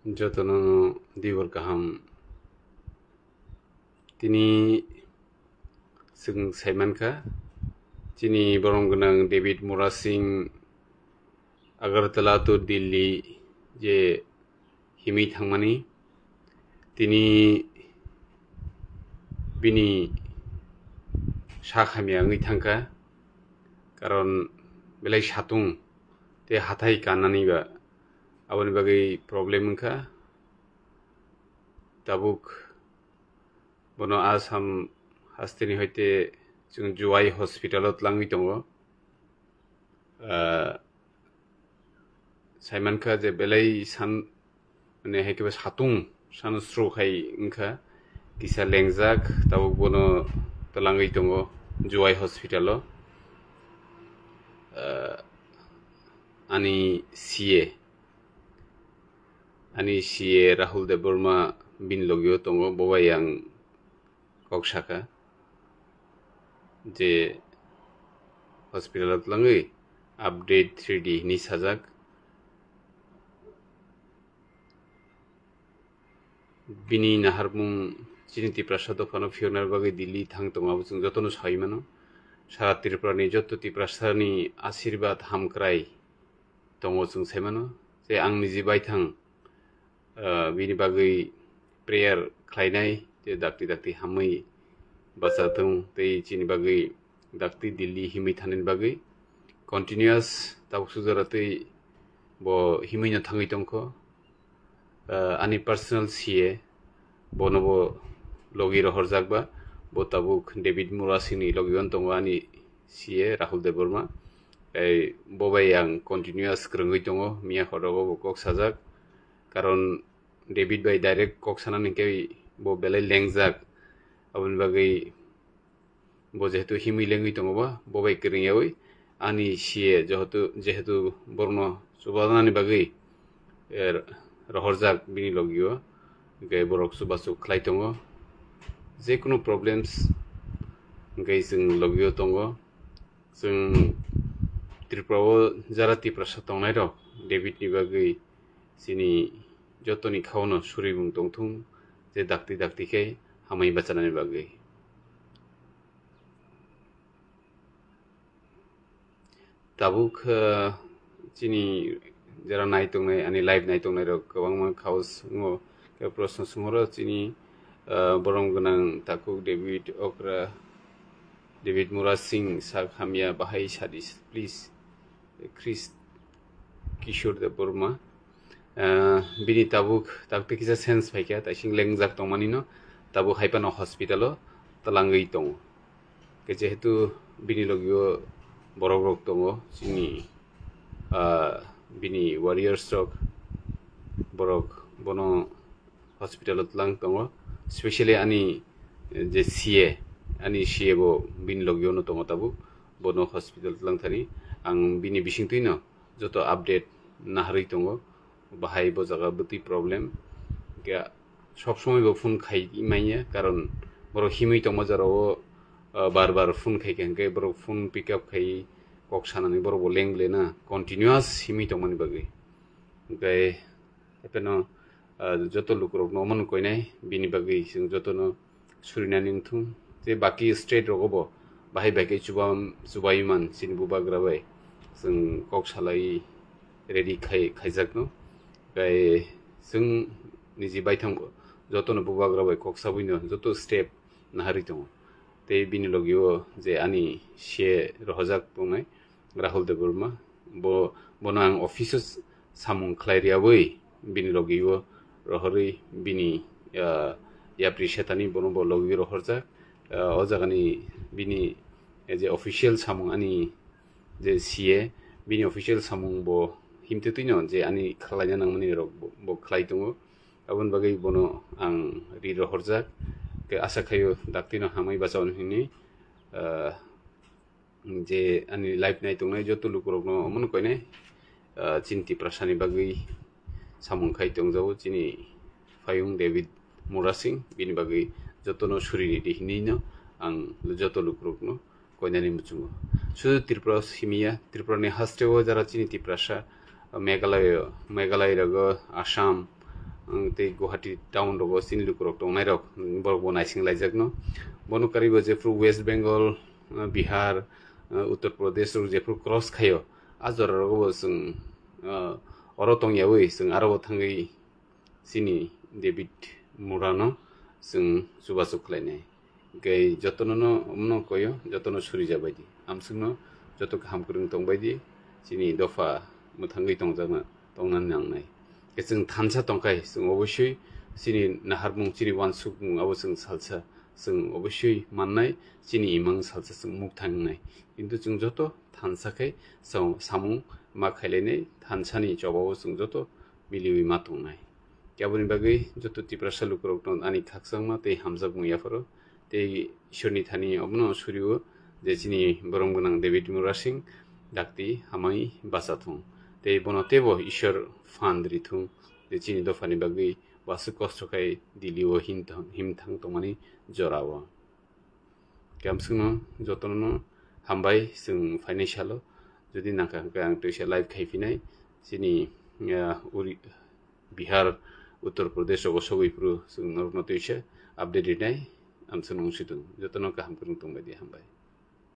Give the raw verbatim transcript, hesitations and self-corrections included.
Jotono dibor kaham. Tini chwng saimankha, chini borom gwnang David Murasing Agartala to Delhi je himwi thangmani, tini bini sak hamya wngwi thangkha, karon belai satung tei hathai kannani ba aboni bagwi problem wngkha. Tabuk bono Assam hasteni hoite chwng Jowai hospital o tlangwi tongo. Ah, saimankha je belai san, mane, hai khe satung san sro khai wngkha, kisa lengjak, tabuk bono twlangwi tongo Jowai hospital o. Ah, ani C A, ani C A Rahul Debbarma bini logio tongo, bo bai ang kok sakha je hospital o twlangwi update three D hinwi sajak. Bini naharmung chini Tiprasa dophano phiyokna bagwi Delhi thang tongo, abo chwng jotono saui mano. Sara Tripurani joto Tiprasani asirbad hamkrai tongo chwng sai mano. Tei ang niji baithang, ah, bini bagwi prayer khlainai, tei dakti dakti hamwi bachathung, tei chini bagwi dakti Delhi himwi thanani bagwi continuous tabuk sujara tei bo himwino thangwi tongkho. Ah, ani personal C A, bono bo logi rohorjak ba, bo tabuk David Murasingni logi on tongo ani C A Rahul Debbarma. Tei bo bai ang continuous kwrwngwi tongo, miya khorogo bo kok sajak, karon David bai direct kok sanani hwnkhe bo belai lengjak, aboni bagwi bo jehetu himwi lengwi tongo ba, bo bai kwrwngyawi ani C A jehetu, jehetu borokno chubanani bagwi, eh, rohorjak bini logio, hwnkhe borok chubachu khlai tongo. Jekunu problems hwnkhe chwng logio tongo. Chwng Tripura o jara Tiprasa tongnai rok David ni bagwi chini jotoni khaono surimung tongthung, je dakti dakti khe hamwi bachanani bagwi. Tabuk, eh, chini jara nai tongnai, ani live nai tongnai rok kwbangma khaos wngo, khe proshno songoro chini, eh, borom gwnang takhuk David okra, David Murasing sak hamya bahai sadi, please. Chris Kishore Debbarma. Ah, bini tabuk, tabuk tei kisa sense phaikha, taising lengjak tongmani no, tabuk hai phano hospital o twlangwi tongo. Khe jehetu bini logio borok rok tongo, chini, ah, bini warriors rok, borok bono hospital o twlang tongo, specially ani, eh, je C A, ani C A bo bini logio no tongo tabuk, bono hospital twlang thani. Ang bini bisingtwi no joto update naharwi tongo, bahai bo jaga bwtwi problem. Khe sob somoi bo phone khai manya, karon borok himwi tongma jora o, ah, bar bar phone khai khe hwnkhe borok phone pick up khai kok sanani borok bo leng le na, continuous himwi tongmani bagwi. Hwnkhe Epheno, ah, joto lukurokno omono koinai, bini bagwi chwng jotono surinani wngthung. Tei baki state rogo bo bahai bai khe chuba-, chubai man chini bubagra bai chwng kok salai ready khai, khaijakno. Bai chwng niji baithang bo jotono bubagra bai kok sabwino joto step naharwi tongo. Tei bini logio je ani C A rohorjak tongnai Rahul Debbarma, bo, bono ang office o samung khlai rwyawi bini logio rohorwi bini, ah, yapri setani bono bo logio rohorjak. Ah, o jagani bini, eh, je official samung ani je C A, bini official samung bo himtwi twino je ani khlaina nangmani rok bo, bo khlai tongo. Aboni bagwi bono ang ri rohorjak. Khe asa khaio daktino hamwi bachao hinwi, ah, je ani live nai tongnai joto lukurokno omono koinai, ah, chini Tiprasani bagwi samung khai tongjago chini phaiyung David Murasing, bini bagwi jotono suri ridi hinwino ang joto lukurokno koinani muchungo. Sudu Tripura simiya, Tripurani hasteo jara chini Tiprasa, Meghalaya, Meghalaya rogo, Assam, tei Guwahati town rogo chini lukurok tongnairok, borok bo naising laijakno. Bono karwi bo jephru West Bengal, Bihar, Uttar Pradesh rok jephru cross khaio, a jora rogo bo chwng oro tongyawi chwng aro bo thangwi chini David Murano chwng chubachu khlainai. Hwnkhe jotono no, omono koyo, jotono suri jabaidi. Amsukno joto kaham kwrwng tongbaidi, chini dopha mwthangwi tongjakna, tongna nangnai. Khe chwng thansa tongkhai, chwng obosoi chini naharmung, chini wansukmung abo chwng salsa, chwng obosoi mannai, chini imang salsa chwng mukthang wngnai. Kintu chwng joto thansa khai chwng samung ma khailainai, thansani chobao chwng joto miliwi ma tongnai. Khe aboni bagwi joto Tiprasa lukurokno ani khakchangma tei hamjakmung yapharo, tei Ishorni thani omono surio je chini borom gwnang David Murasing dakti hamai bachathung, tei bono teibo Ishor phan rithung, je chini dophani bagwi waswk kosto khai Dillio himthang, himthang tongmani jorao. Kamswkno jotono hambai chwng phainai salo. Jodi nangkha hwnkhe ang twisa live khai phinai. Chini, ah, uri-, Bihar, Uttar Pradesh rogo sogwi phuru chwng norokno twisa update rinai. Amswkno wngsitung. Jotono kaham kwrwng tongbaidi, hambai.